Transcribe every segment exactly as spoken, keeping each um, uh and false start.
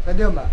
Tadi, Mbak.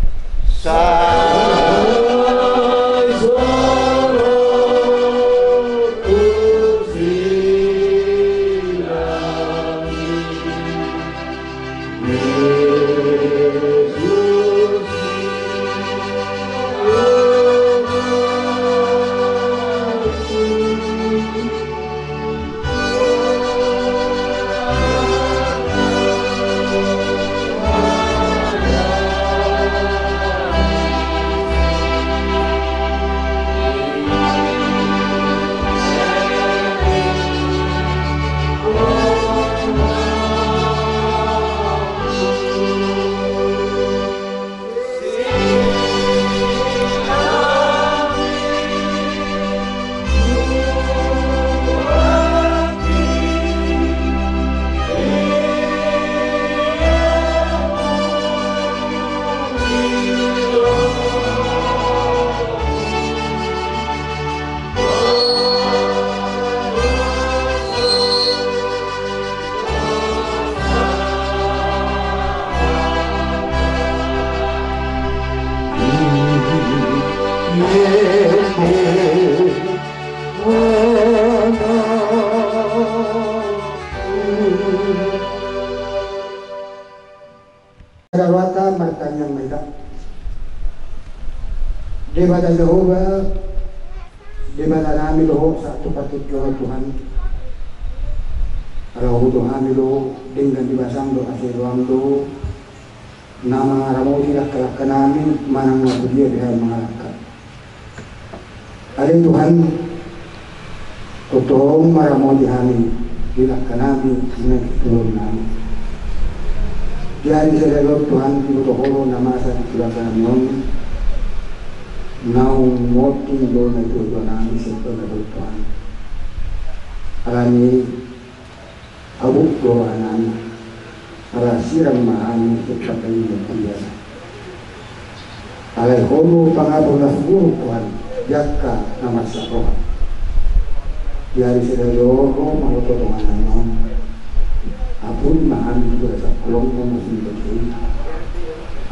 Saluhutna martangiang ma hita. Debata Jahowa, Debata nami do Ho sahat tu partingkian on Tuhan. Ala Ho do hami do, denggan di basam do, asa i do Ho do na mangaramoti langka-langka nami manang na tu dia pe hami mangalangka. Ale Tuhan, tongtong ma ramoti hami di langka nami, di na di tulang nami. Di ari sadari on Tuhan, diboto Ho do na masa di tulang nami on, naung monding do na di tulang nami, sempel na do Tuhan. Alani Habuk do roha nami, ala sirang ma hami tu panggalingon kuliah. Alai Ho do pangapul na sumurung Tuhan, di angka na marsak roha. Di ari sadari on ro ma Ho tu tonga nami on. Apuli ma hami di bagasan holongMu na sumurung i.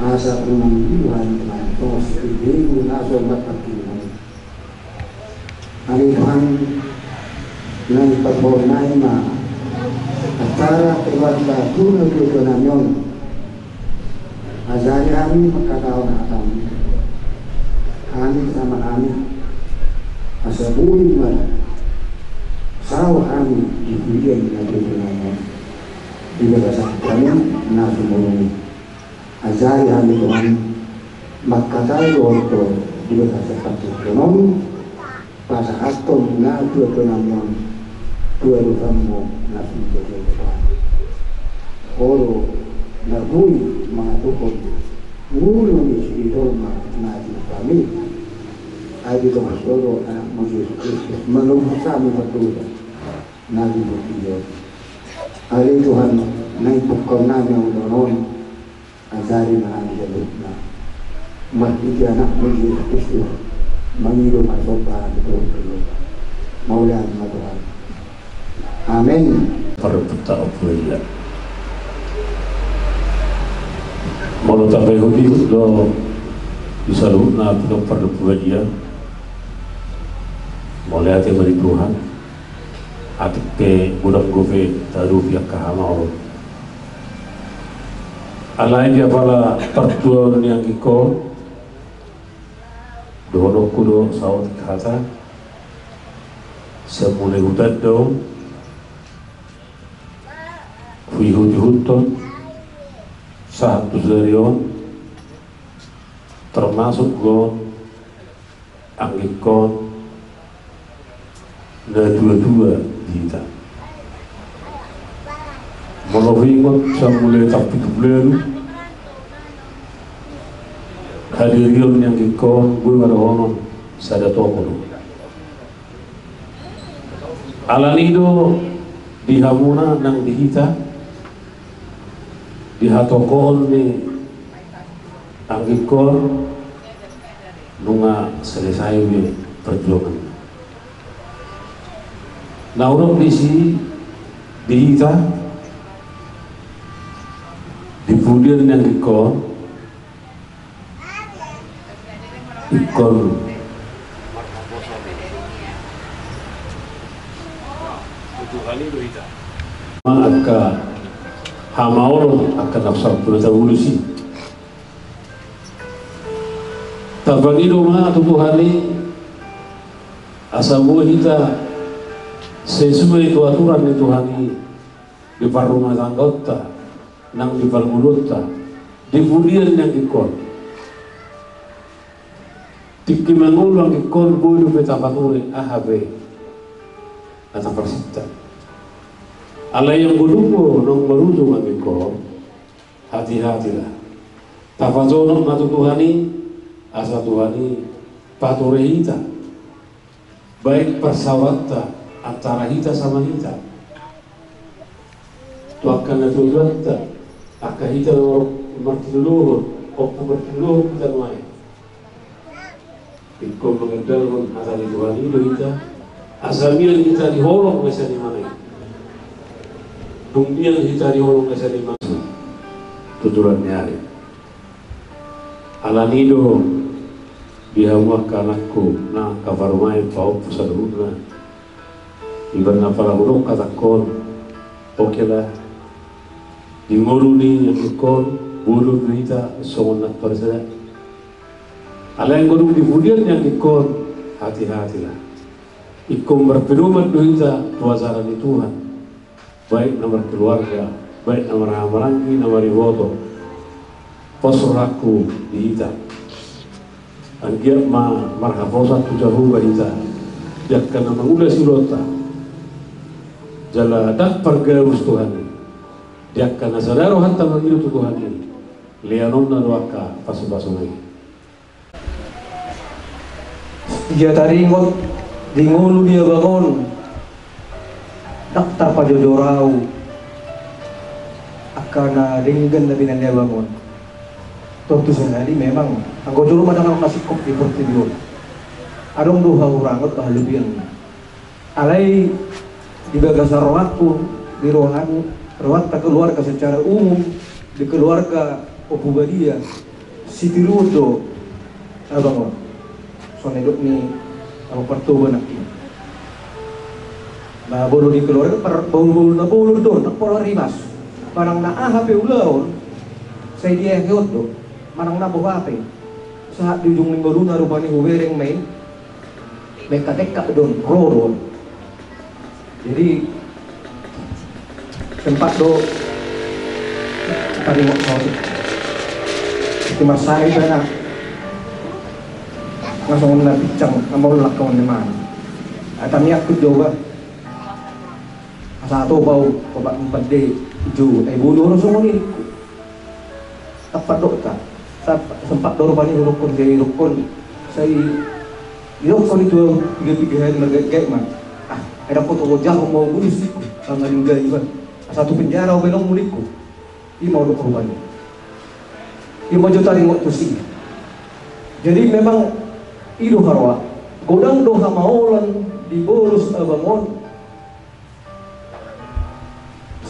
Asa unang dilu hami Tuhan, tongon sipilbegu na so marpangkirimon. Ale Tuhan, naeng paboa nami ma acara keluarga tu na dua-dua nami on. Ajari hami mangkatahon hataMu. Hami sama hami. Asa boi ma saut hami di huria ni na dua-dua nami on. Di bagasan hami na sumurung i. Ajari hami Tuhan, mangkatai dohot di bagasan partingkian on, pasahathon na dua-dua nami on tu adopanMu na sumurung i Tuhan. Ho do na boi mangatuhon ngolu ni sijolma na di hami. Ai di tonga Ho do AnakMu Jesus Kristus, manobus hami mardosa na di portibi on. Ale Tuhan, naeng pungkaon nami ulaon on. Ajari ma hami saluhutna marhite AnakMu Jesus Kristus, mangido marsomba hami tu Ho. Mauliate ma Tuhan. Amen. Pardomuenta on tu Tuhan. Molo tapaihut-ihut do di saluhutna tu pardomuenta, mauliate ma di Tuhan. Atik pe godang dope tahadopi angka hamaolon. Alai di apala partuaon ni anggingkon, dohononku do saotik hata, sai molo huida do, huihut-ihuthon sahat tu sadari on, termasuk do anggingkon na dua-dua di hita. Molo huingot sian mulai tarpinggul lalu, hadirion ni anggingkon boi ma dohonon sada toko do. Alani do di hamuna nang di hita, di hatokoon ni anggingkon nunga selesai be perjuangan. Na hudok disi di hita, di pudian ni anggingkon, ingkon angka hamaolon angka na sampulu taon i. Tapangido ma tu Tuhan i asa boi hita sesuai tu aturan ni Tuhan i di parrumatanggaonta nang di parngoluonta, di pudian ni anggingkon. Tingki mangolu anggingkon boi dope tapature aha pe na taparsinta. Alai anggo dung do naung marujung anggingkon, hati-hatilah. Tapajonok ma tu Tuhan i asa Tuhan i pature hita, baik parsaoranta antara hita sama hita, tu angka natuatuanta, angka hita na martinodohon, ompu martinodohon hita nuaeng. Ingkon mangandalhon hata ni Tuhan i do hita, asa mian hita di holong ni esa ni imana i. Dung mian hita di holong ni esa ni imana i, tutulan ni ari. Alani do di hamu angka anakku nang angka parumaen pahompu saluhutna, ibana pala hudok hatangkon, oke lah. Di ngolu ni anggingkon, boi do hita songon na parsada. Alai anggo dung di pudian ni anggingkon, hati-hatilah. Ingkon marpedoman do hita tu ajaran ni Tuhan, baik na markeluarga, baik na marhahamaranggi, na mariboto. Pos rohangku di hita, anggiat ma marhaposan tu Jahowa hita di angka na mangula siulaonta, jala ndang pargabus Tuhan i. Di angka na sada rohanta mangido tu Tuhan i, leanonna do angka pasupasuna i. Ia taringot di ngolu ni abang on, ndang tarpajojor ahu angka na denggan na binahen ni abang on. Tontu sahali memang anggo jolma ndang adong na singkop di portibi on. Adong do hahurangon, halubian. Alai di bagasan rohangku, di rohani, rohanta keluarga secara umum, di keluarga Ompu Badia, sitiruon do abang on. Songon na nidok ni Amang Partoba nangkin. Ba molo di keluarga par-, bahulbahul na bolon do, ndang pola rimas. Manang na aha pe ulaon, sai diehehon do. Manang na boha pe. Sahat di ujung ni ngoluna rupani hubereng ma i. Mengkatekka do on, ro do on. Jadi sempat do taringot saotik. Di marsahit na, na songon na pinsang, na maol na songon na mana. Tamiangkon jo ba. Asa atopa au, bapak empat D jo, ai bodo ro songon i. Tapadok ta. Sa-, sempat do rupani hudokkon, jadi dokkon. Sai didokkon i tu au, piga-piga hali margaitgait ma. Ah, ai dapot au, jago mau bulus i. Sangadingga iba. Asa tu penjara au belong mulikku. I ma hudok rupani. I ma jo taringot tusi. Jadi memang i do haroa. Godang do hamaolon dibolus abang on.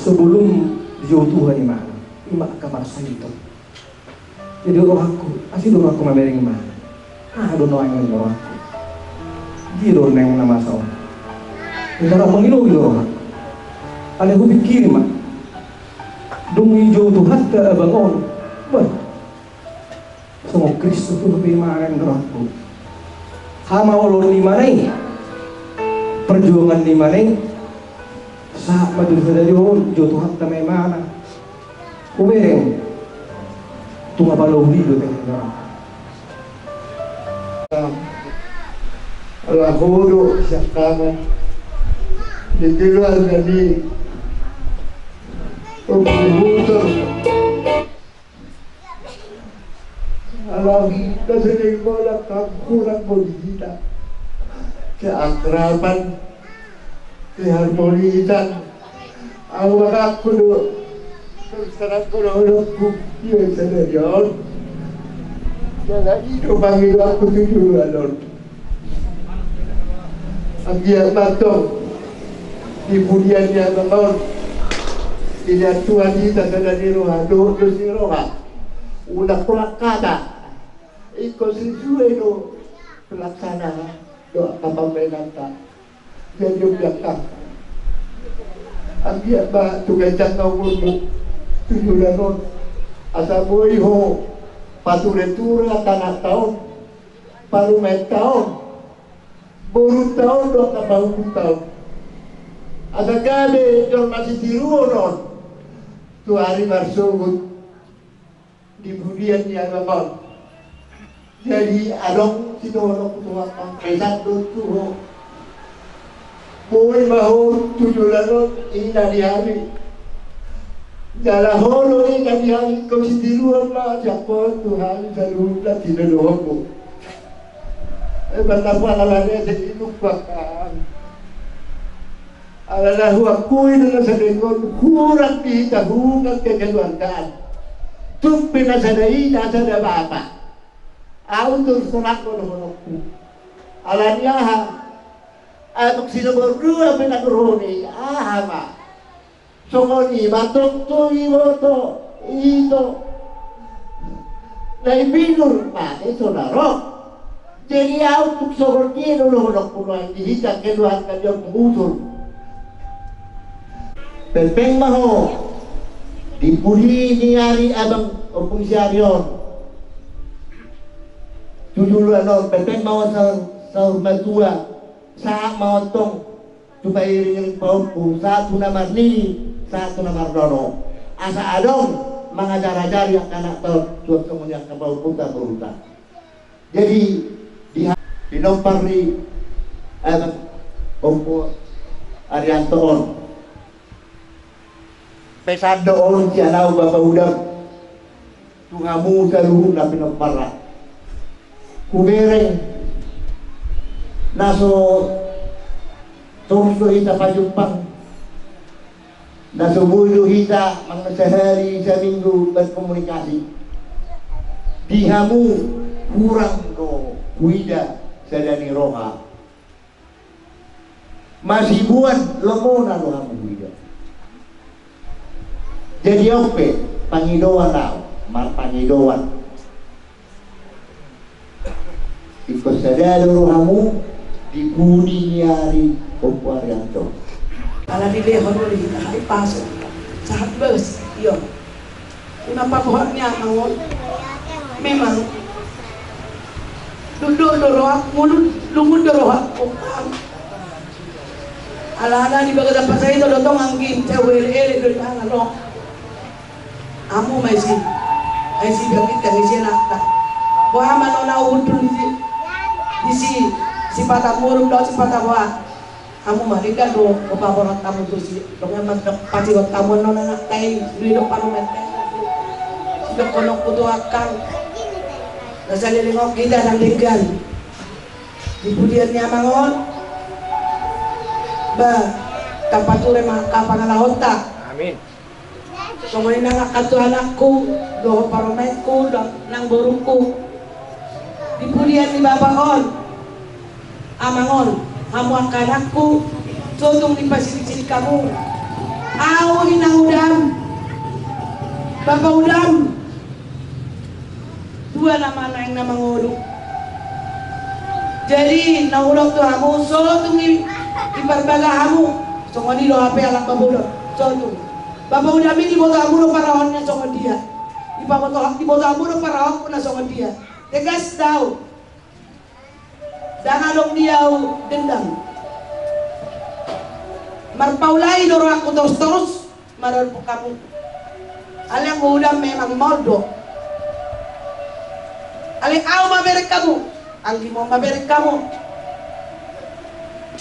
Sebelum dijou Tuhan imana, ima angka marsahiton. Jadi rohangku, asi do rohangku mamereng imana. Aha do naeng ni rohangku? Dia do naeng na masa on. Minta rohangku mangido do rohangku. Alai hupikiri ma. Dung dijou Tuhanta abang on. Bah. Songon Kristus do pe imana ni rohangku. Hamaolon ni imana i, perjuangan ni imana i, sahat ma tu sadari on, dijou Tuhanta ma imana. Hubereng, tung apala uli do tehe ni rohangku. Ala ho do siangkangan. Di keluarga ni Ompu Hutor. Alai na sering bola kampurang bodi hita. Keakraban, keharmonisan. Au mangaku do. Terus terang, kalau aku dia sadari on. Jadi do panggil aku tujuh alon. Anggiat ma tong di pudian ni abang on, dilihat Tuhan hita sada ni roha, dohot dos ni roha. Unang holan hata, ingkon sisue do pelaksana dohot pambahenanta. Jadi umbiak hata, anggiat ma tu ganjang na umurmu tu joloan on, asa boi ho pature-ture angka anakta on, parumaenta on, borunta on dohot angka pahompunta on. Asa gabe jolma sitiruon on tu ari marsogot di pudian ni abang on. Jadi adong sidohonon tu hata, pesan do tu ho. Boi ma ho tu joloan on ina di hami. Jala ho do ina di hami, ingkon sitiruon ma sian ho tu hami saluhutna, sidohononmu. Emang na pola lari ese iluk bahkan. Alana huakui do na sadenggan hurang di hita hubungan kekeluargaan. Tung pe na sada ina sada bapa. Au terus terang do dohononku. Alani aha? Anak si nomor dua pe na ro ni aha ma? Songon i ma tong tu iboto, ito. Na i binur ma i so na ro. Jadi au tung songon dia do dohononku nuaeng di hita keluarga ni Ompu Hutor. Pengpeng ma ho di pudi ni ari abang ompung si Ari on. Tu joloan on pengpeng ma ho saur, saur matua. Sahat ma ho tong tu pairing-iring pahompu, sahat tu na marnini, sahat tu na marnono. Asa adong mangajar-ajari angka anakta on, suang songon i angka pahompunta, borunta. Jadi di ha-, pinompar ni, eh, Ompu Arianto on. Pesan do on sian au bapa udam tu hamu saluhutna pinomparna. Hubereng na so torus do hita pajumpang, na so boi do hita manang sahali saminggu berkomunikasi. Di hamu hurang do huida sada ni roha. Masibuan lomona do hamu huida. Jadi on pe pangidoan au, marpangidoan. Ingkon sada do rohamu di pudi ni ari Ompu Arianto. Ala dilehon do di hita, i pasu. Sahat bos, iyo. Ima pabohot ni amang on. Memang dundun do rohangku, lungun do rohangku. Alana di bagasan pasahiton do tong anggi, sai hueleele do i, ala ro. Hamu ma isi, isi bangkit kan isi anakta. Boha ma nona hundul disi, disi, sipata muruk dohot sipata boha. Hamu ma denggan do, paborhat hamu tusi. Dongan ma, paborhat hamu annon anakta i, didok parumaenta i. Didok honok putu akang. Na saleleng on hita ndang denggan. Di pudian ni amang on, ba, tapature ma angka pangalahonta. Amin. Songon i nang angka tu anakku, dohot parumaenku, dohot nang borungku. Di pudian ni bapa on, amang on, hamu angka anakku, so tung dipasirik-sirik hamu. Au inang udam, bapa udam. Dua nama naeng na mangolu. Jadi na hudok tu hamu, so tung i, iparbaga hamu. Songon i do hape alak bapa udam, so tung. Bapa udam i diboto hamu do parrohahon na songon dia. Dipaboto, diboto hamu do parrohahonku na songon dia. Tegas do au. Ndang adong di au dendam. Marpaulai do rohangku torus-torus. Maradophon hamu. Alai anggo udam memang maol do. Alai au mabereng hamu. Anggi ma mabereng hamu.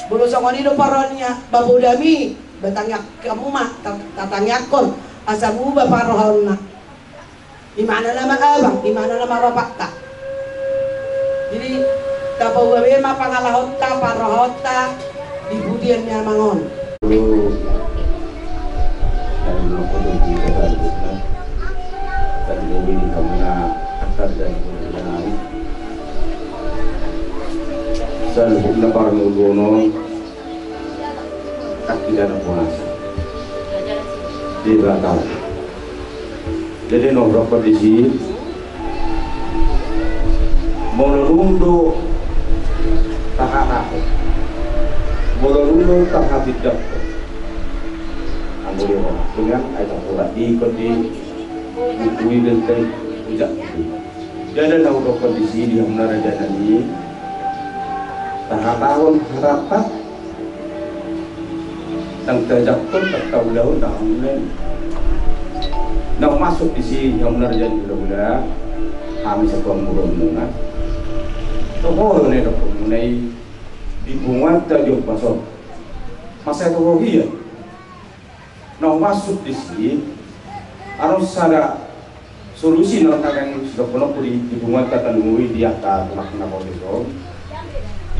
Molo songon i do parrohahon ni bapa udam i, ba tangiang hamu ma, ta-, tatangiangkon. Asa muba parrohaonna. Imana nama abang, imana nama bapakta. Jadi, tapaua be ma pangalahonta, parrohaonta di pudian ni amang on. Saluhutna parngoluon on. Kan tidak ada puasa. Dia batal. Jadi, na hudok di si, molo dung do tahatahon, molo dung do tahatindangkon. Anggo di rumah dengan ai tapurat di ikon di buku i dan tadi ujak. Jadi, na hudok di si di hamuna raja nami, tahatahon harata. Ndang tajakkon, ndang taulahon, ndang hamuna i. Naung masuk di si hamuna raja ni hulahula, hami satuan buronmuna. Toho do na didok hamuna i di punguanta di ombas on. Masa toho hian. Naung masuk di si, adong sada solusi na nangkin sidohononku di, di punguanta tanu i di angka tulang na poso i.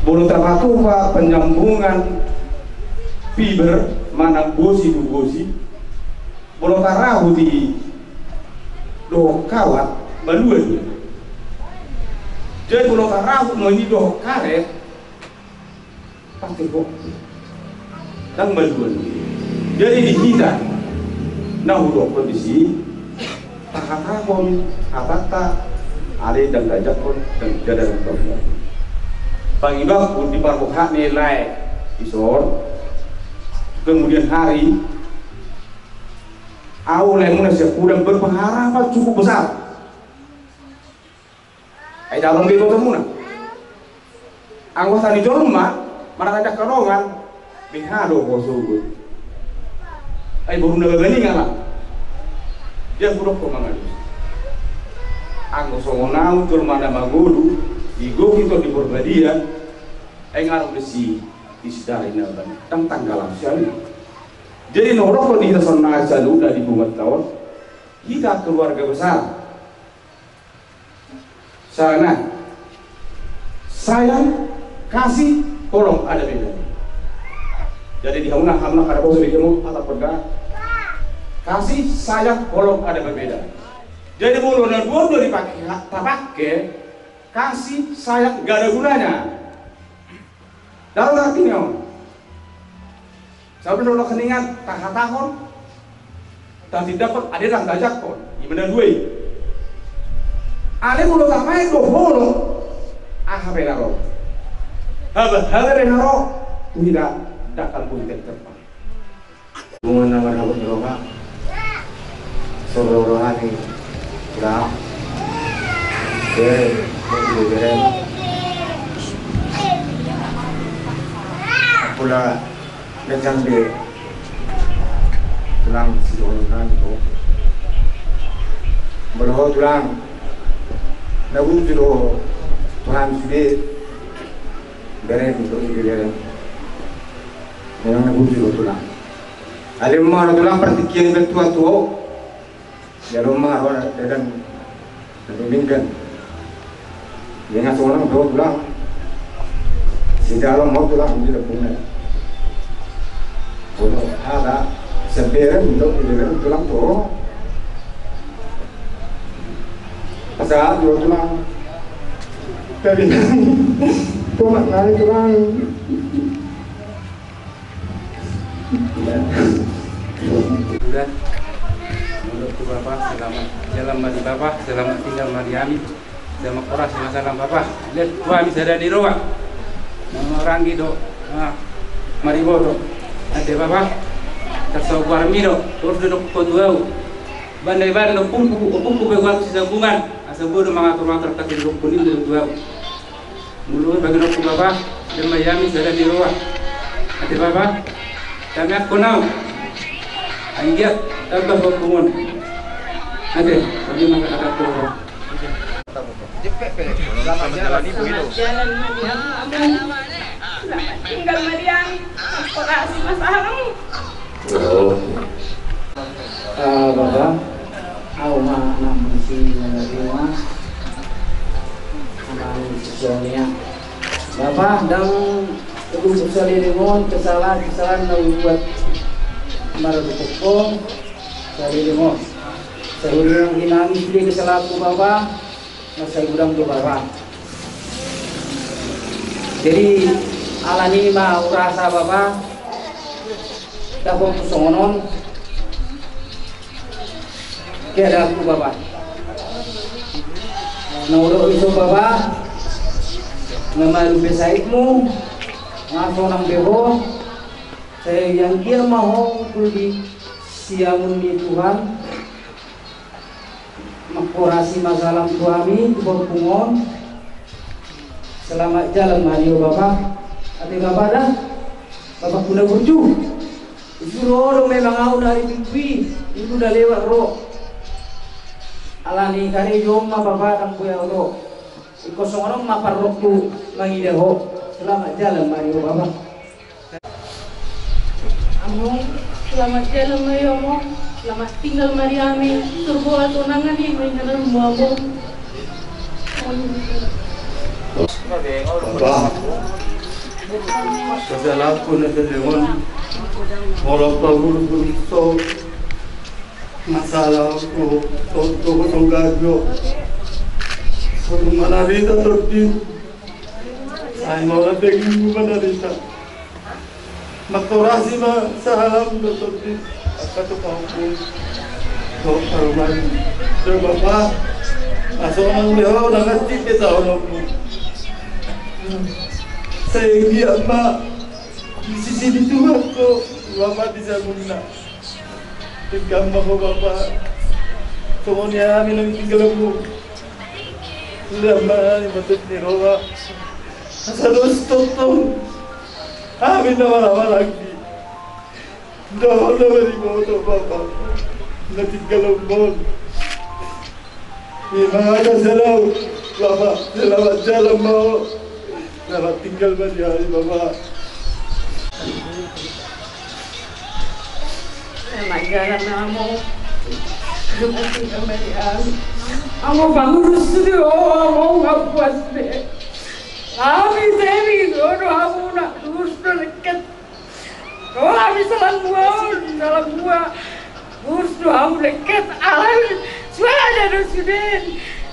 Molo tapatupa penyambungan fiber manang gosi tu gosi, molo tarahut i dohot kawat, baluan i. Jadi molo tarahut ma i dohot karet, pasti ho. Ndang baluan. Jadi di hita na hudok di si, tahatahon hatanta, ale ndang tajakkon, ndang jadar. Pangidoanku di parboha ni lae dison, kemudian hari, au lae muna sian Pudan berpengharapan cukup besar. Ai dalan be ibotomuna. Anggo hata ni jolma, manang angka dongan, beha do ho sogot. Ai boru na baganingan lah. Dia hudok ho mangalusi. Anggo songon au jolma na mangolu, di gok i tu di Porbadia, ai ngarang do si, di si dari na bani. Tang tanggal au sian. Jadi na hudok di hita songon na saluhutna di punguanta on, hita keluarga besar. Sana. Sayang, kasih, tolong ada bedanya. Jadi di hamuna, hamuna kada bosan di hamuna, atap pegang. Kasih, sayang, tolong ada berbeda. Jadi molo na dua on do dipake, tapake, kasih, sayang, gak ada gunanya. Dalam artinya, Sabi do na ningan tahatahon, tahatindangkon, ale ndang tajakkon, ima na dua i. Ale molo tapaet do holong, aha pe na ro. Haba, haba pe na ro, tu hita, ndang alu hita terpang. Hubungan na marhabot ni roha, soro roha ni, ulang. Bere, bere, bere. Pula. Ganjang be tulang sidohonon nami do. Molo ho tulang na bujur do Tuhan sude, bereng do ibereng. Memang na bujur do tulang. Alai ma tulang partingkian bertua tuo. Jalo ma roha dadan na duminggan. Ia nga sonang do tulang. Sijalo ma tulang di lepungna. Bono ada seberen do di lepung tulang to. Saat do tulang. Tapi tulang nai tulang. Udah. Menurutku Bapa, selamat jalan ma di Bapa, selamat tinggal ma di hami. Selamat horas ma salam Bapa. Lihat tu hami sada ni roha. Mangoranggi do, ah, mariboto. Ate Bapa, tarsaukuarmi do, torus do dokkon tu au. Banda ibaen do pungku, pungku pe guarku sisabungan. Asa boi do mangatur-atur katin dokkon i do tu au. Molo bagian dokkon Bapa, dan ma hami sada ni roha. Ate Bapa, tamiangkon au. Anggiat tamba hopung on. Ate, kami maka akan turun. Selamat jalan, Ibu, itu. Selamat tinggal, Mariam. Makasih, Mas Arum. Ah, Bapa, au ma anak musi na lima, anak musi Sonia. Bapa, ndang tegutuk saleleng on kesalahan-kesalahan na hubuat marhite ho, saleleng on. Saleleng on, inangi sude kesalahanku, Bapa. Na sai godang do, Bapa. Jadi, alani ma hurasa, Bapa, dapot songon on keadaanku, Bapa. Na hudok dison, Bapa, nga malum be sahitmu, nga sonang be ho, sai anggiat ma ho hundul di siamun ni Tuhan. Mangkorasi ma salam tu hami, tu pahompu on. Selamat jalan ma di ho, Bapa. Ate Bapa da, Bapakku na burju. Disuruh ho do memang au na ari Minggu i, Minggu na lewat ro. Alani karejo ma, Bapa, ndang boi au ro. Ingkon songon on ma parrokku mangida ho. Selamat jalan ma di ho, Bapa. Among, selamat jalan ma di ho, Among. Selamat tinggal ma di hami. Turbo atonangan i ma inganan mu, Among. Bapa, kesalahanku na saleleng on, molo pahurhurhu so masalah tu, tu, tu, tu gajo. Sotung manarita tondi. Ai molo dagingmu manarita. Mangkorasi ma salam do tondi. Angka tu pahompu. Tu parumaen. Tu Bapa. Asal nang beho, nang ngerti kita onokmu. Sai anggiat ma di sisi ni Tuhan ho, Bapa, di siamunna. Tinggal ma ho, Bapa. Songon i hami na tinggal ma ho. Sudah ma ni maksud ni roha. Asa dos tongtong. Hami na marhahamaranggi. Ndang na mariboto, Bapa. Na tinggal ma ho. Ima ada selau. Bapa, selamat jalan ma ho. Selamat tinggal ma di hami, Bapa. Selamat jalan ma ho. Selamat tinggal ma di hami. Among, pangurus sude ho, Among, nga puas be. Hami semi do hamu na urus do lengket. Ro hami salam muna on, salam muna. Urus do hamu lengket, alai suada do sude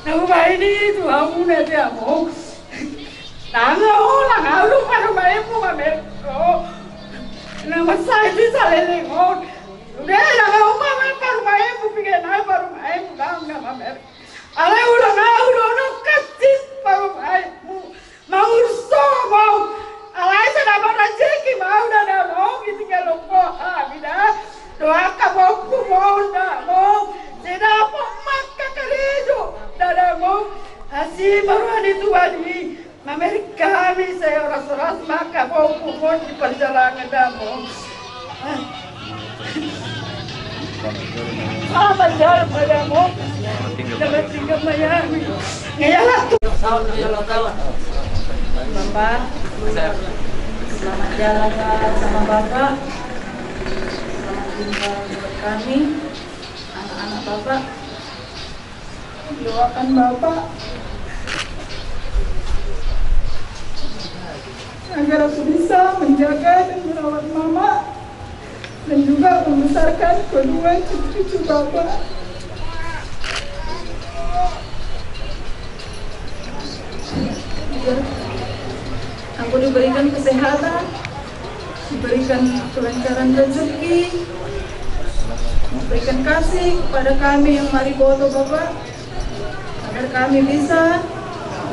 na hubahen i tu hamu na, ate Among. Ndang, Among, ndang au do parumaenmu mamereng ho. Na mansai di saleleng on. Sude ndang au mamereng parumaenmu, piga nai parumaenmu ndang na mamereng. Alai unang au do nangkaning parumaenmu mangurus ho, Among. Alai sai dapot rejeki ma au da, Among, ditinggalhon ho hami da. Dohot angka pahompu on da, Among. Sai dapot ma angka karejo da, Among. Asi ma roha ni Tuhan i. Mamereng hami, sai horas-horas ma angka pahompu on di parjalangan, Among. Selamat jalan ma di ho, Among. Selamat tinggal ma di hami. Ngeyalah tu. Bapak, selamat jalan sama Bapak. Selamat tinggal buat kami, anak-anak Bapak. Doakan Bapak agar aku bisa menjaga dan merawat Mama dan juga membesarkan kedua cucu-cucu Bapak. Agar aku diberikan kesehatan, diberikan kelancaran rezeki, diberikan kasih kepada kami yang mariboto, Bapak, agar kami bisa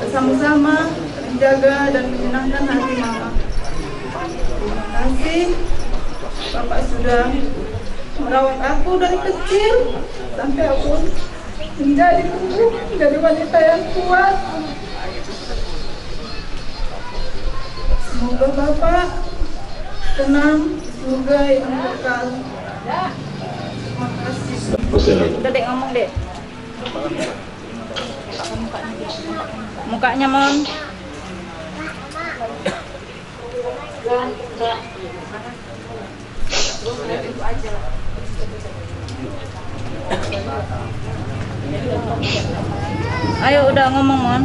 bersama-sama menjaga dan menyenangkan hati Mama. Terima kasih, Bapak sudah merawat aku dari kecil sampai aku menjadi tubuh, menjadi wanita yang kuat. Semoga Bapak tenang di surga yang kekal. Terima kasih. Udah, Dek, ngomong, Dek. Mukanya, Mon. Ayo, udah ngomong, Mon.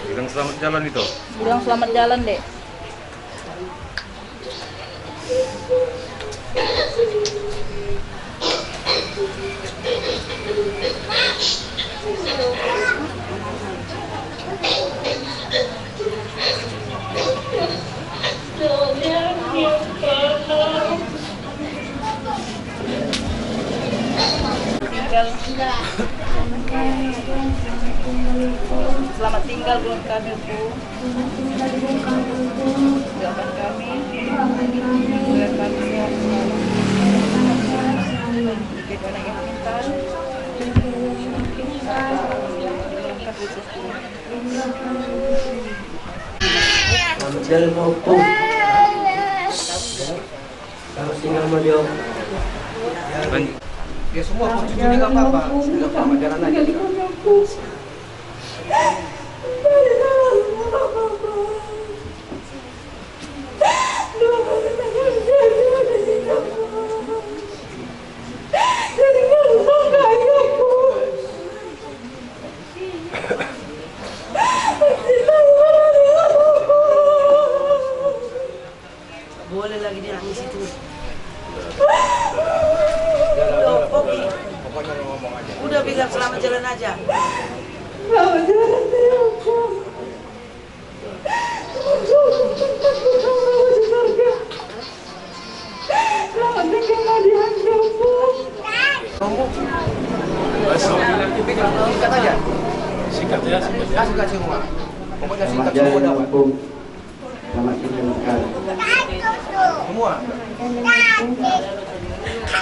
Bilang selamat jalan itu. Bilang selamat jalan, Dek. Selamat tinggal buat kami, Bu. Doakan kami, doakan kami sehat selalu. Menjadi anak yang pintar. Selamat jalan, Opo. Selamat tinggal, Mario. Ya, semua, Opo, cucu dia nggak apa-apa. Nggak apa-apa, jalan aja. Boleh lagi dia nangis itu. Udah, Popi. Udah bilang selamat jalan aja. Selamat jalan, ya, Opo. Singkat aja. Singkat ya, singkat ya. Singkat semua. Pokoknya singkat semua dapat. Selamat tinggal, Kak. Semua.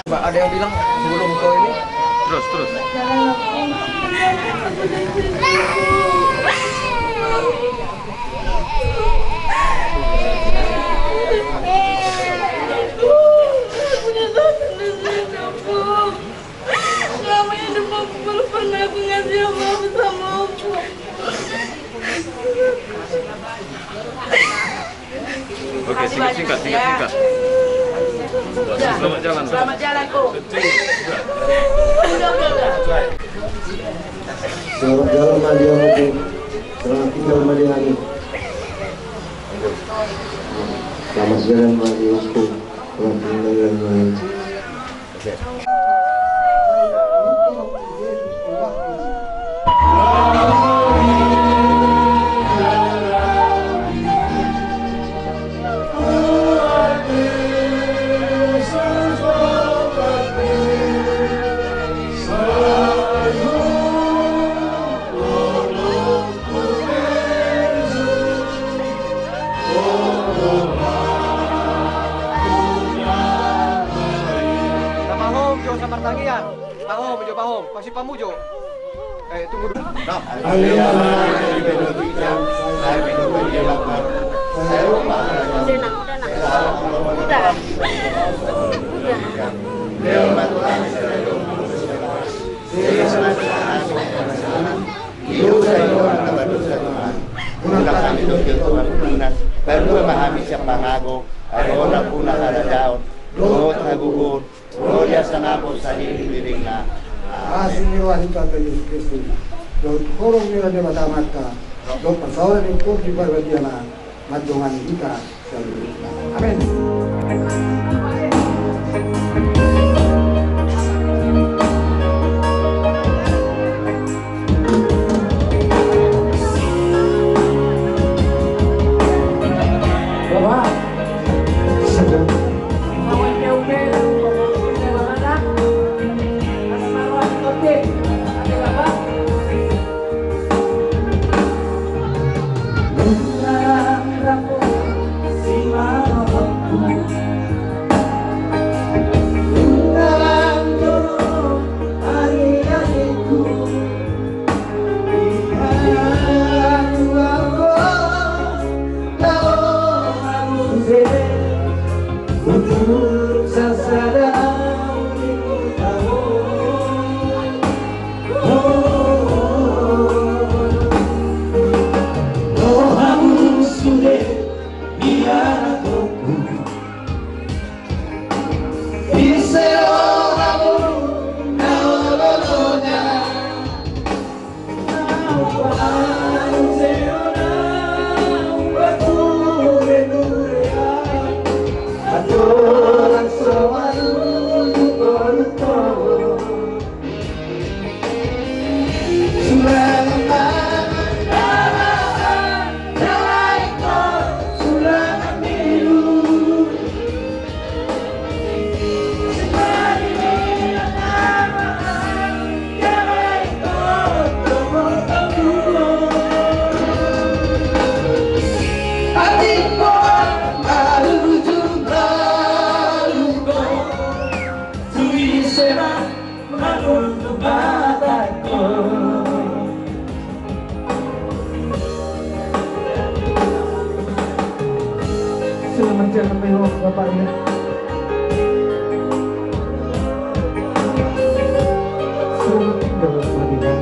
Mbak, ada yang bilang sebelum ke ini? Terus, terus. Selama hidup aku belum pernah aku ngasih apa-apa sama aku. Oke, singkat, singkat, singkat, singkat. Selamat jalan. Selamat jalan, Om. Udah, udah, udah. Selamat jalan, Madiang, Om. Selamat tinggal, Madiang. Selamat jalan, Madiang, Om. Selamat tinggal, Madiang. Pahom jo samartangiang. Pahom jo, pahom. Pasi pamujo. Eh, tunggu dulu. Udah, udah, nah. Udah. Hami dohot Tuhan Tuhan, palua ma hami sian pangago, ai Ho do nampuna harajaon dohot hagogoon, ro di hasangapon saleleng ni lelengna. Asi ni roha ni Tuhanta Jesus Kristus, dohot holong ni roha ni Debata Amanta, dohot parsaoran ni Tondi Parbadia ma mandongani hita saluhutna. Amen. Sudah mencerna mewah Bapak ya. Selamat tinggal Madinah.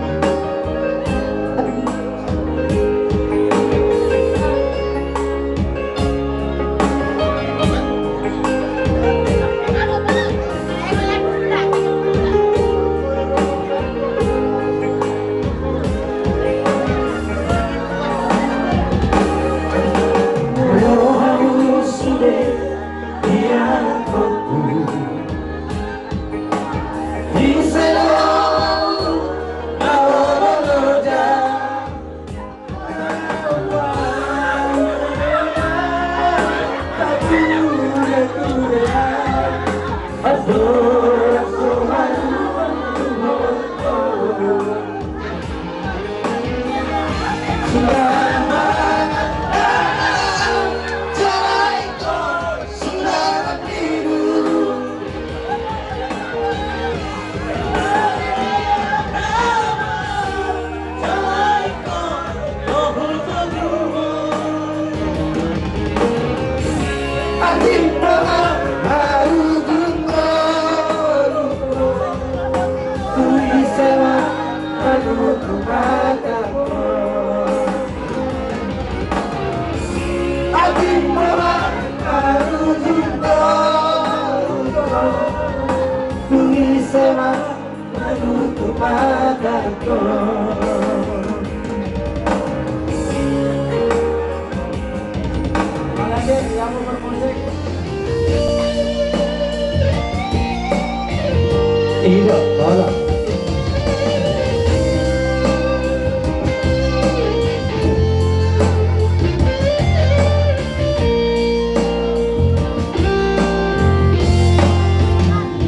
Tidak, tolong.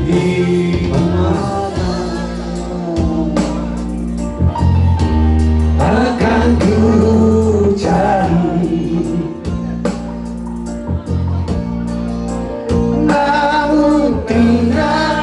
Di mana akan ku cari. Namun tinggal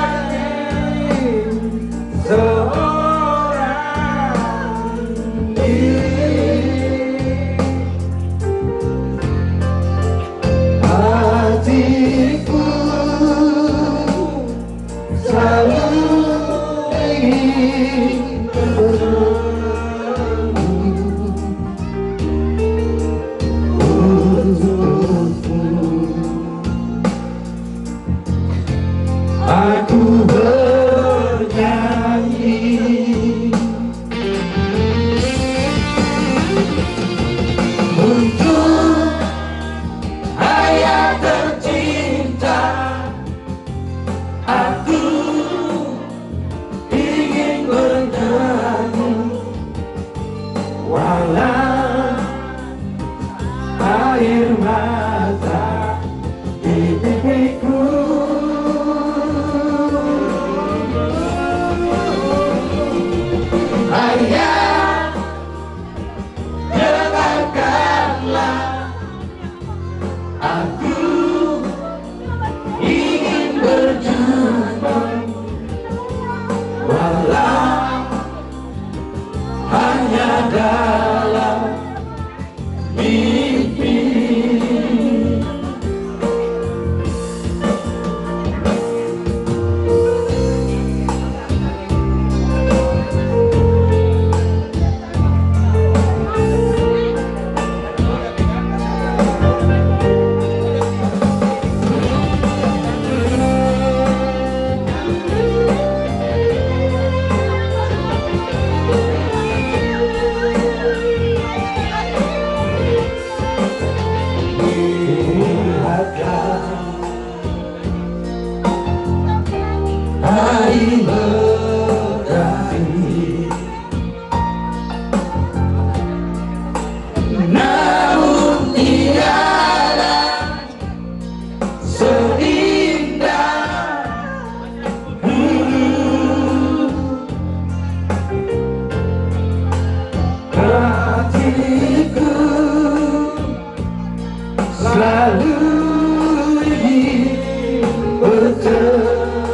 Lalu ingin bertemu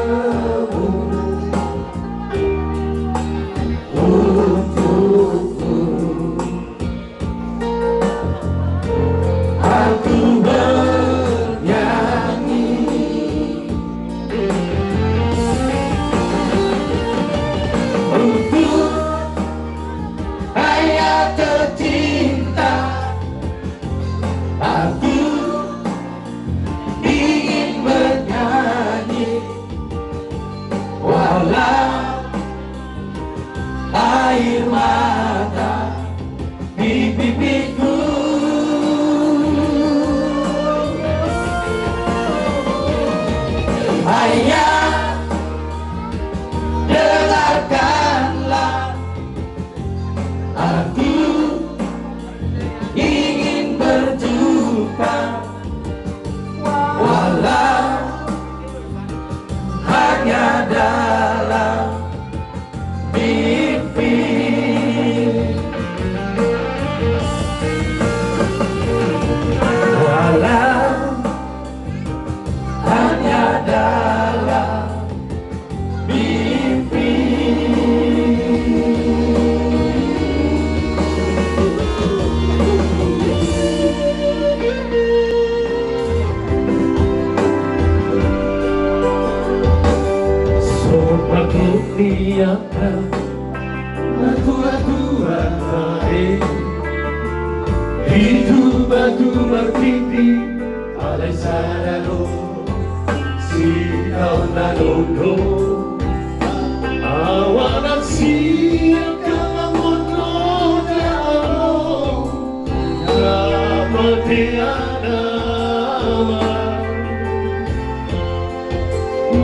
untukku, aku bernyanyi untuk ayah tercinta. Aku ingin bernyanyi walau air mata di pipiku. Ayah, dengarkanlah, aku ingin berjumpa, walau hanya dalam mimpi. Walau hanya dalam mimpi. Sopak ni angka natuatua nari, di tuba-tuba marpingping, alai sada do sitaonon na dondon. Awanan sian kalamon do dao, na patean ama,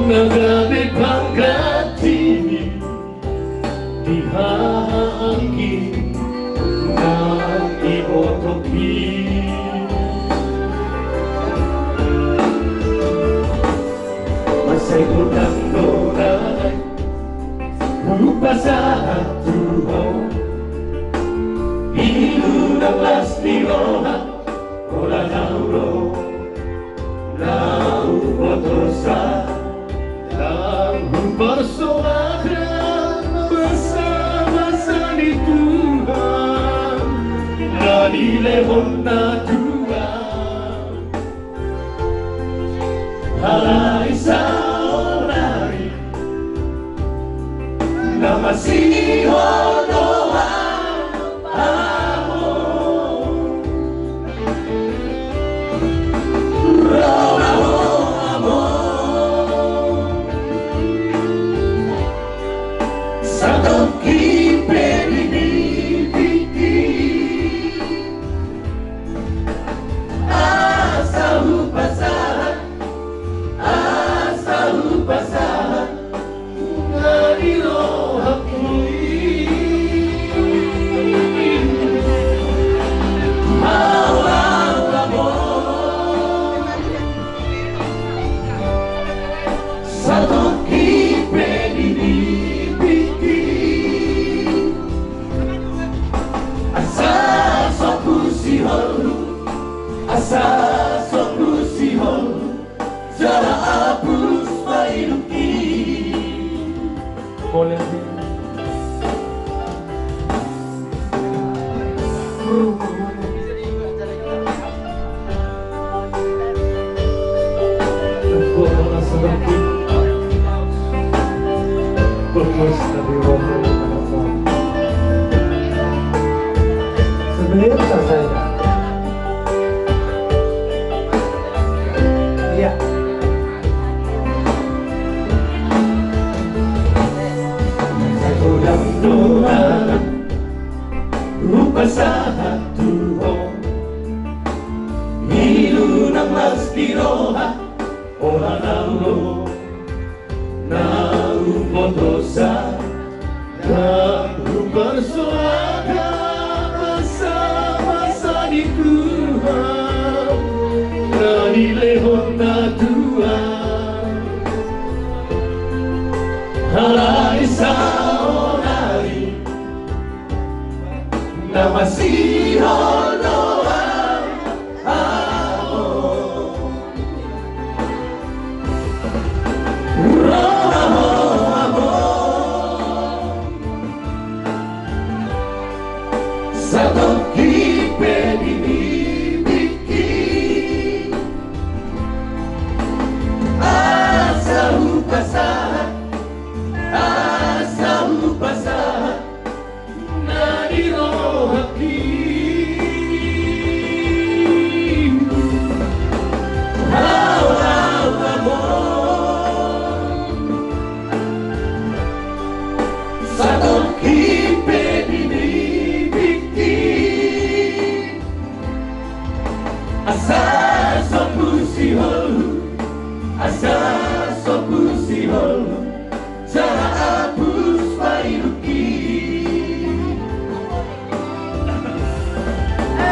na gabe pangganti ni di haha anggi na nibotohi. Mansai godang do na laho hupasahat tu ho, ilu nang las ni roha, holan ahu do na hubotosa, na huparsoada basa-basa ni Tuhan na nilehon natua. Alai saonari na masihol do hamu. Ro ma ho amang, satongkin pe di bibingki. Asa hupasahat, asa hupasahat na di rohangku i. Mauliate ma. Satongkin pe di bibingki. Asa so husihol, asa so husihol jala apus ma hidupki. Boleh di rumah. Sebenarnya bisa saja. Iya. Sagodang do na hupasahat tu ho, ilu nang las ni roha, holan ahu do na hubotosa, na huparsoada basa-basa ni Tuhan na nilehon natua. Alai saonari na masihol do hamu. Asa sombu sihol, asa sombu sihol, sahat apus ma ilungki.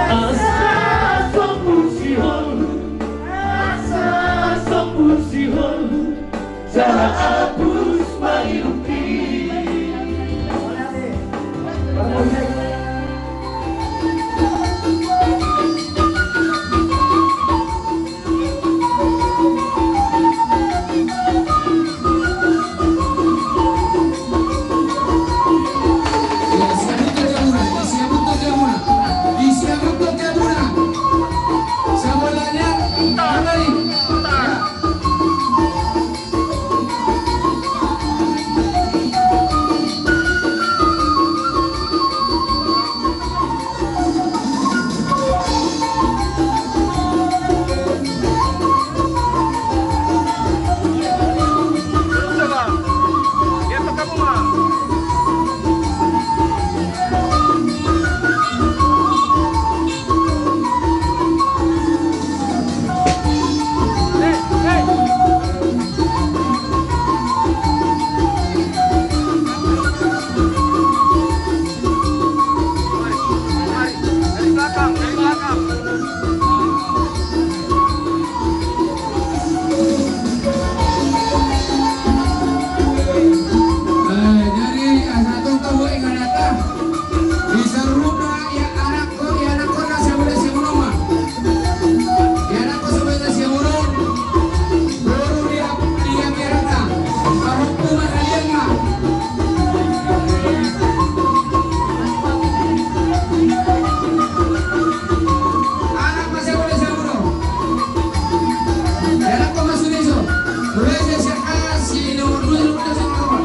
Asa sombu sihol, asa sombu sihol, sahat apus ma ilungki. Eh, jadi, ah, satu tahu ingat apa? Bisa rumah ya anak. Ianakkon na sabola siamun on ma. Ianakkon sabola siamun on. Boru dia, dia merata. Pahompu ma na liat ma. Anak ma sabola siamun on. Ianakkon ma sude so. Mulai sian siakas, si nomor dua, nomor dua, nomor dua.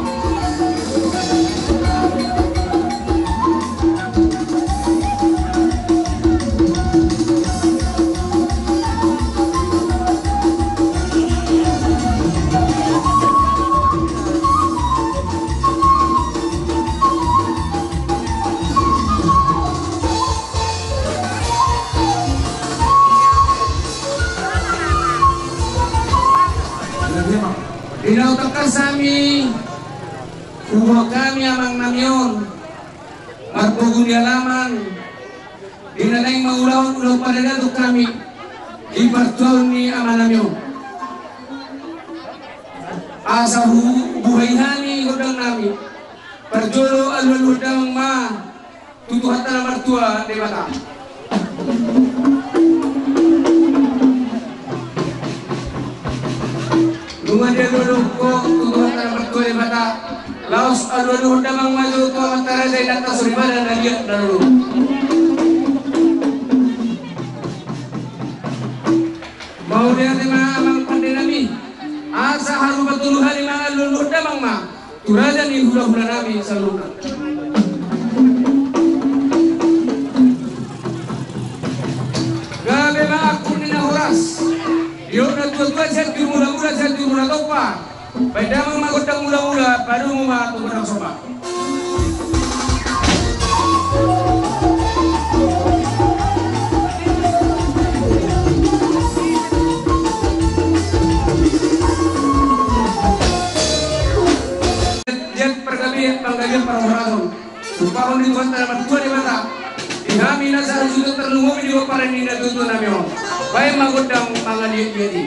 Di na hutangkas hami, huboan hami amangnami on. Marpogu ni alaman, di na naeng mangulahon ulaon paradaton hami di partuaon ni amanami on. Asa hu-, buhai hami gondangnami, parjolo alualuhon damang ma tu Tuhanta na martua Debata. Nunga dialualuhon ho tu Tuhanta na martua Debata, laos alualuhon damang ma jolo tu amanta raja, inanta soripada na liat na lolo. Mauliate ma amang pandenami, asa harupa tolu hali ma alualuhon damang ma tu raja ni hulahulanami saluhutna. Gabe ma angkup ni na horas. Didok natuatua, sian jur mulamula, sian jur mula tompa. Baen damang ma gondang mulamula, padomu ma tu gondang somba. Jat pargabean, panggabean parhorasan. Sumpahon ni Tuhanta na martua Debata, di hami na sahali juta tarlumobi di pomparan ni natuatuanami on. Baen ma gondang mangaliatliat i.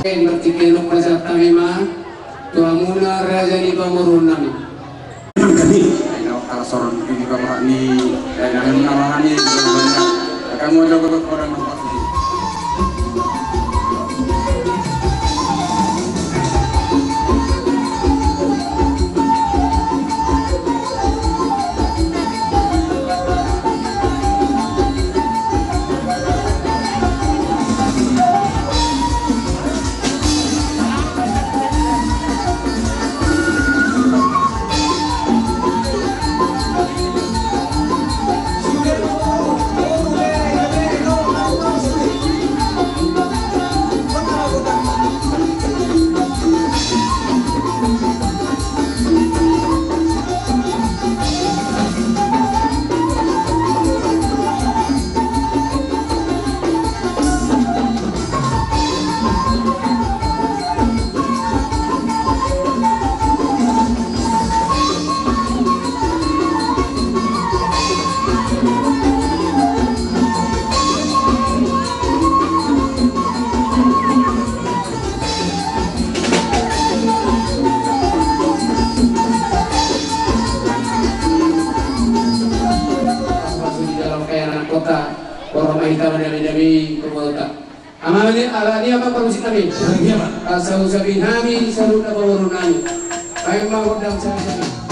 Martingki annon pasahat hami ma tu hamuna raja ni pamoruon nami. Ai na ala soron di pamoruon ni, ai na ala ni, ai na ala ni. Masuk di dalam kayangan kota, borhat ma hita mandame-dame tu borunta. Amang, ala ni, amang, parmusik nami. Iya, Pak. Asa usapi hami saluhutna pamoruon nami. Baen ma gondang sabi-sabi.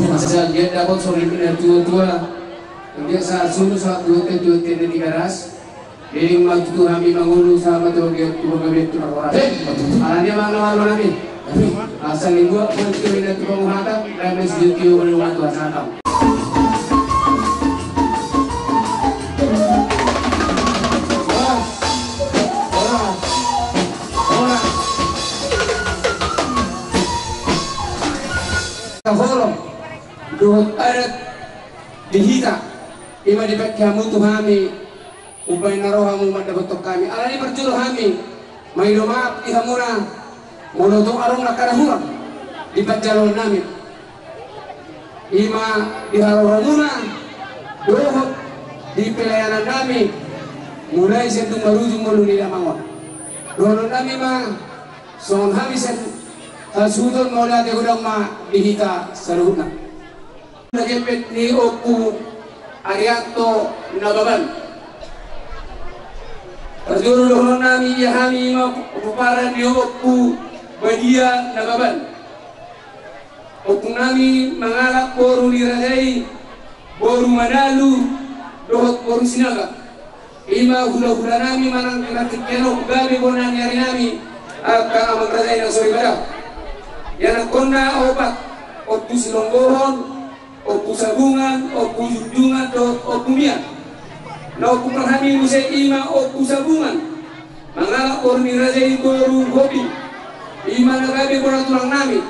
Masa dia dapat sore kena tua-tua. Dia saat subuh saat dua teh dua teh di garas. Jadi ma tutu hami mangolu sama tu dia tu gabe tu orang. Hei, ala dia ma na mangolu hami. Asal ni buat pun tu dia tu penguhatan dan mesti tu orang tu asal. Ora, ora, ora. Kaholom, dohot adat di hita, ima dipake hamu tu hami. Umbahen na ro hamu mandapothon hami, alani parjolo hami mangido maaf di hamuna molo tung adong na hurang di panjaloan nami. Ima di haroromuna dohot di pelayanan nami, mulai sian dung marujung ngolu ni damang on. Dohonon nami ma songon hami sian hasuhuton, mauliate godang ma di hita saluhutna. Na gepet ni Ompu Arianto Nababan. Parjolo dohonon nami ia hami ma pomparan ni Ompu Badia Nababan. Ompung nami mangalap boru ni raja i, boru Manalu dohot boru Sinaga. Ima hulahula nami manang di partingkian on gabe bona ni ari nami, angka amang raja i na soripada. Ianakhonna opat, Ompu Silonggohon, Ompu Sabungan, Ompu Junjungan dohot Ompu Mian. Na ompung parhami muse ima Ompu Sabungan mangalap boru ni raja i boru Hobi. Ima na gabe bona tulang nami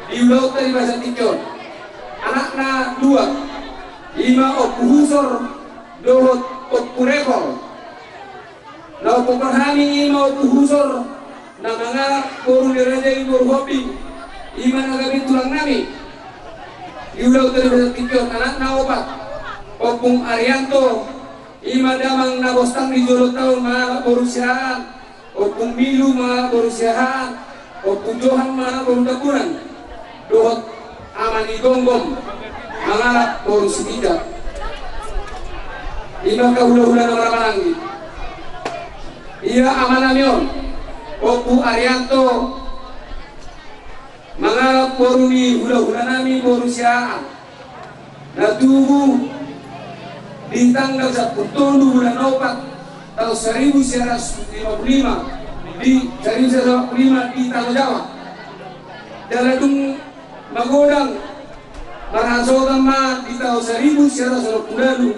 di ulaonta di bagasan tingki on. Anakna dua, ima Ompu Husor dohot Ompu Rekor. Na ompung parhami ima Ompu Husor na mangalap boru ni raja i boru Hobi. Ima na gabe tulang nami di ulaonta di bagasan tingki on. Anakna opat, Ompung Arianto, ima damang na bostang di jolo taon mangalap boru Siahaan. Ompung Milu mangalap boru Siahaan, Ompung Johan mangalap boru Tambunan, dohot Ama ni Gomgom mangalap boru Sitija. Ima angka hulahula na marhahamaranggi. Ia ama nami on, Ompu Arianto, mangalap boru ni hulahula nami boru Siahaan. Na tubu di tanggal sampulu tolu bulan opat taon saribu sia ratus lima pulu lima di, saribu sia ratus lima pulu lima di Tano Jawa. Jala dung magodang marhasohotan ma di taon saribu sia ratus onom pulu ualu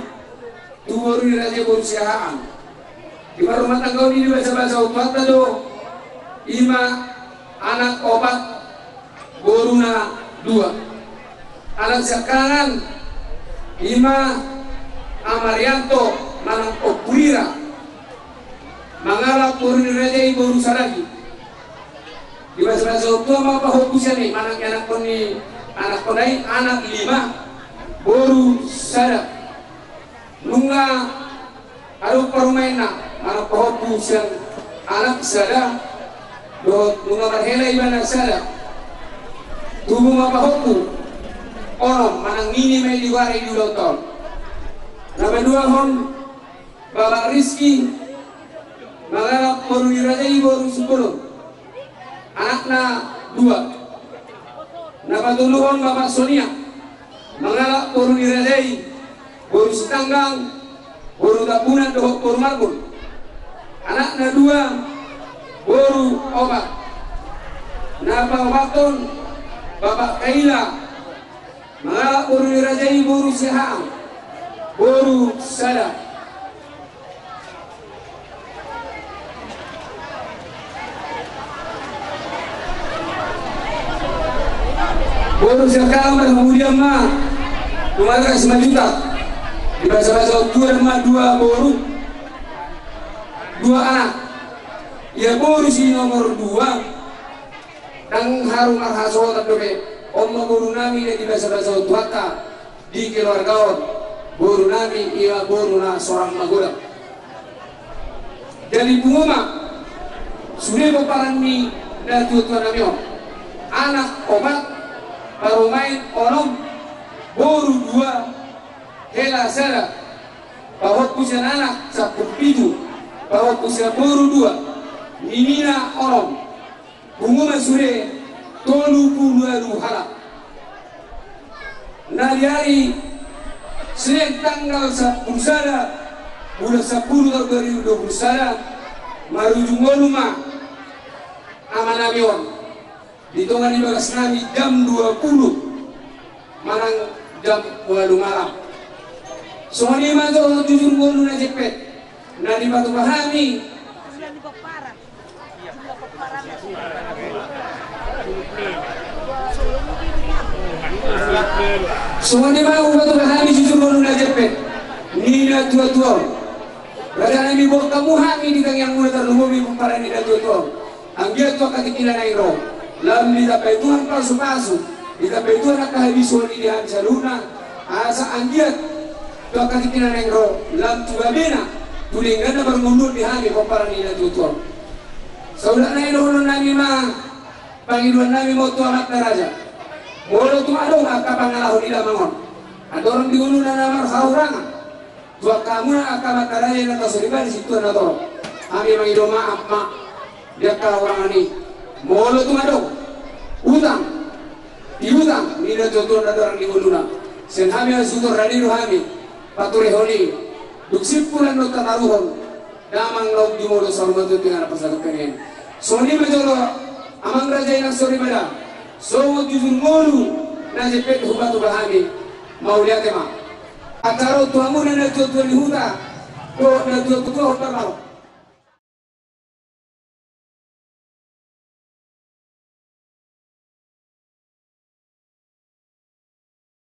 tu boru ni raja i boru Siahaan. Di parrumatanggaon i di basabasa on Tuhanta do, ima anak opat, boruna dua. Anak siangkangan ima Ama Arianto manang Ompu Rira mangalap boru ni raja i boru Sadari. Di basabasa on tua ma pahompu sian i manang ianakhon ni anakhonna i, anak lima, boru sada. Nunga adong parumaenna manang pahompu sian anak sada dohot nunga marhela ibana sada. Tubu ma pahompu onom manang nini ma i di goari di ulaonta on. Na paduahon Bapak Rizky mangalap boru ni raja i boru Simbolon. Anakna dua. Na patoluhon Bapak Sonia mangalap boru ni raja i boru Sitanggang, boru Tambunan dohot boru Marbun. Anakna dua, boru opat. Na paopathon Bapak Kaila mangalap boru ni raja i boru Siahaan, boru sada. Boru siangkangan ma kemudian ma tu marga Simanjuntak. Di basabasa on tua ma dua boru, dua anak. Ia boru si nomor dua ndang haru marhasohotan dope. On ma boru nami na di basabasa on Tuhanta di keluarga on, boru nami ima boru na sorang magodang. Jadi pungu ma sude pomparan ni na tuatua nami on. Anak opat, parumaen onom, boru dua, hela sada, pahompu sian anak sampulu pitu, pahompu sian boru dua, ninina onom. Pungu ma sude tolu pulu ualu halak. Na di ari Senin tanggal sampulu sada bulan sampulu taon dua ribu dua pulu sada, marujung ngolu ma ama nami on di tonga ni bagas nami jam dua pulu manang jam ualu malam. Songon i ma jo jujur ngolu na jempek na dipatupa hami. Songon i ma dipatupa hami jujur ngolu na jempek ni na tuatua on. Raja nami, boan hamu hami di tangiangmuna tarlumobi pomparan ni natuatua on. Anggiat tu angka tingkina naeng ro, lam ditambai Tuhan pasupasu, ditambai Tuhan angka habisuhon i di hami saluhutna. Asa anggiat tu angka tingkina naeng ro, lam tu gabena, tu dengganna parngoluon di hami pomparan ni natuatua on. Saulak nai dohonon nami ma, pangidoan nami ma tu amanta raja. Molo tung adong angka pangalaho di damang on, andorang di ngoluna na marhahurangan, tu angka hamuna angka amanta raja i na tarsoripada sintua na torop, hami mangido maaf ma di angka hahurangan i. Molo tung adong utang, piutang ni natuatua na andorang di ngoluna, sian hami ma sutor, rade do hami paturehon i. Dung simpul annon tataruhon damang na umjumolo saur matua tu inganan parsatongkinan. Songon i ma jolo amang raja, inang soripada, songon jujur ngolu na jempek hupatupa hami. Mauliate ma. Angka ro tu hamuna natuatua ni huta dohot natuatua hombar ma ro.